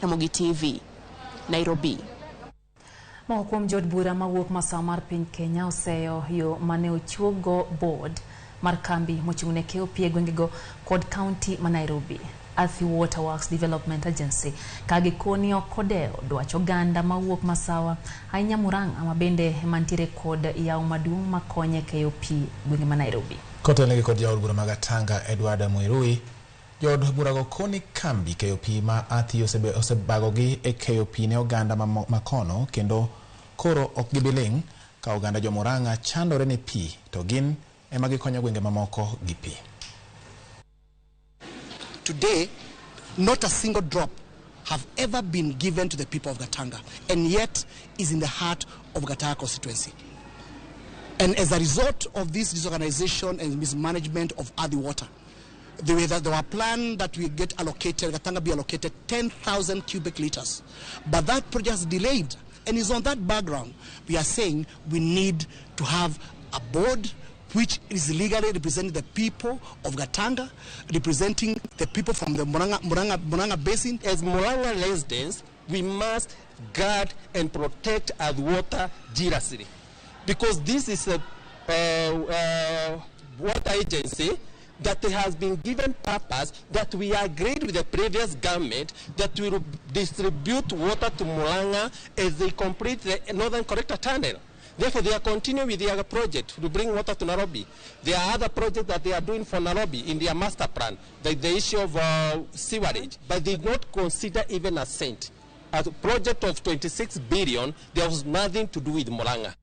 Ramogi TV, Nairobi. Moko kuom jood bura mawuok masawa mar piny Kenya oseyo yo mane ochuogo board mar kambi mochung' ne keyo pi e gwengego kod kaunti ma Nairobi, Athi Water Works Development Agency, ka gikoni ok odewo dwach oganda mawuok masawa, ahinya Murang'a, ma bende mantiere kod yawo maduong' makonye keyo pi gwenge ma Nairobi. Kotelnegi kod jaod bura ma Gatanga Edward Muirui, jood burago koni kambi keyo pi ma Athi osebagogi e keyo pi ne oganda makono kendo koro ok gibi ling' ka oganda jo Murang'a chandore ne pi to gin ema gikonyo gwenge mamoko gi pi. Today, not a single drop have ever been given to the people of Gatanga, and yet is in the heart of Gatanga constituency. And as a result of this disorganization and mismanagement of Athi Water, there were planned that we get allocated, Gatanga be allocated 10,000 cubic liters. But that project is delayed. And it's on that background we are saying we need to have a board which is legally representing the people of Gatanga, representing the people from the Murang'a Basin. As Murang'a residents, we must guard and protect our water jealously, because this is a water agency that has been given purpose that we agreed with the previous government that we will distribute water to Murang'a as they complete the Northern Collector Tunnel. Therefore, they are continuing with their project to bring water to Nairobi. There are other projects that they are doing for Nairobi in their master plan, like the issue of sewerage, but they did not consider even a cent. A project of 26 billion, there was nothing to do with Murang'a.